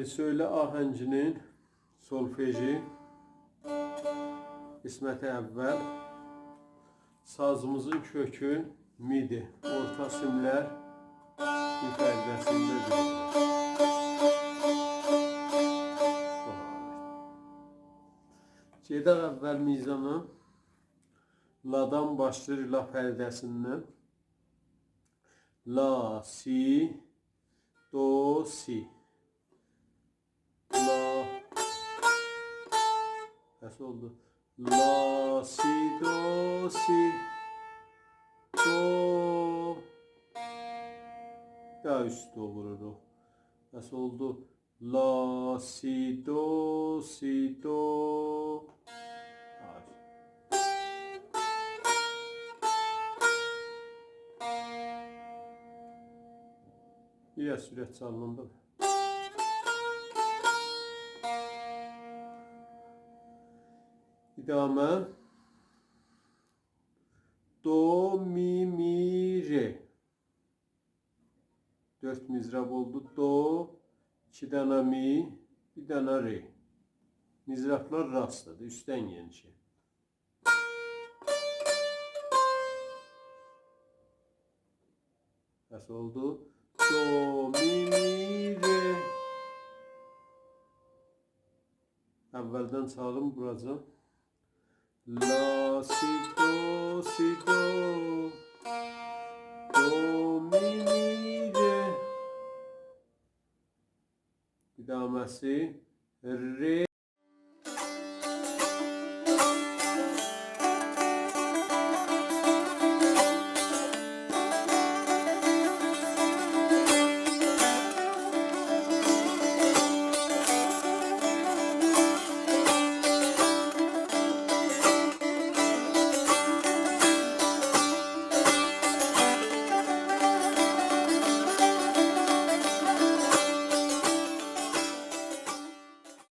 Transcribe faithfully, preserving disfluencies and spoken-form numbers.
سؤیله آهنگینین سولفژی، قسمت اول. سازیمیزین کؤکو می‌دی. اورتا سیملر می پرده‌سینده دورور. گئدک اول میزانا. لادان باشلاییر، لا پرده‌سیندن. لا، سی، دو، سی. لا. پس اولدو. لا، سی، دو، سی، دو. داها اوست دو ووروروق. پس اولدو. لا، سی، دو، سی، دو. بیر آز سرعت چالیندا. ادامه. دو، می، می، ر. دؤرد مضراب اولدو. دو، ایکی دنه می، بیر دنه ر. مضرابلار راستدیر، اوستدن یئنیشی. پس اولدو. دو، می، می، ر. اولدن چالیم بوراجان. لا، سی، دو، سی، دو. دو، می، می، ر. ادامه‌سی. ر،